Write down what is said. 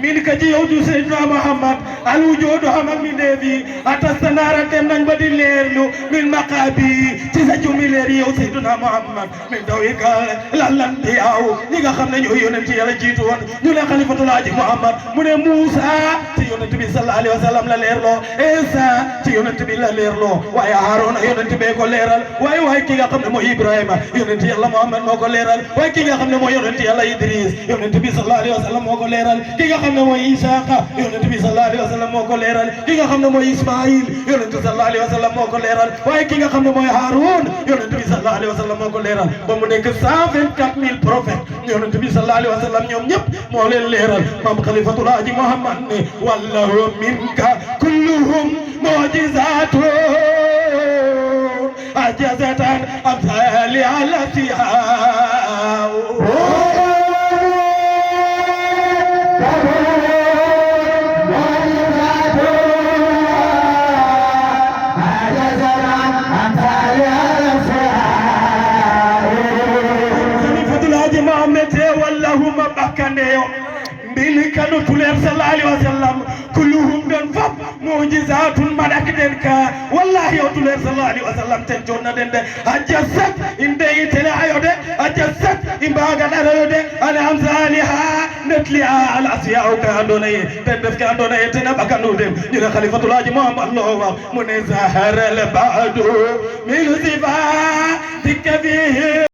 min ka ji yowju Seydina Muhammad al wujudu hamak min devi atastanara tem nañ ba di leerlu min maqabi ci sa jumi leer yow Seydina Muhammad min dawika lan biyaw ñi nga xam ne ñoo yonent yàlla jiitu woon ñu ne xalifatul haaji Muhammad mu ne Moussa ci yonent bi sallallahu alayhi wa sallam la leerloo Isa ci yonent bi la leerloo waaye Haaruna yonent bee ko leeral waaye ki nga xam ne mooy Ibrahima yonent yàlla Muhammad moo ko leeral waaye ki nga xam ne mooy yonent yàlla Idris yonent bi sallallahu alayhi wa sallam moo ko leeral ki nga xam ne mooy Isaaqa yonent bi sallallahu alayhi wa sallam moo ko leeral ki nga xam ne mooy Ismaïl yonent bi sallallahu alayhi wa sallam moo ko leeral waaye ki nga xam ne mooy Haroun yonent bi sallallahu alayhi wa sallam moo ko leeral ba mu nekk 124 000 prophètes yonent bi sallallahu alayhi wa sallam ñoom ñëpp moo leen leeral maam xalifatul haaji Muhammad ne wallahu minka kulluhum mu'jizatun ajazatan amthali ala sihaa اللهم بكنيو بيلي كانوا تولر صلى الله عليه وسلم كلهم دون فاب معجزات مدك دنكا والله يو تولر صلى الله عليه وسلم تنجونا دند اجسد ان دي تلا ايوده اجسد ان باغنا ايوده انا امثالها نتلي على اسياء كاندوني تندف كاندوني تنا بكنو دم ني خليفه الله محمد الله من ظهر البعد من صفات فيه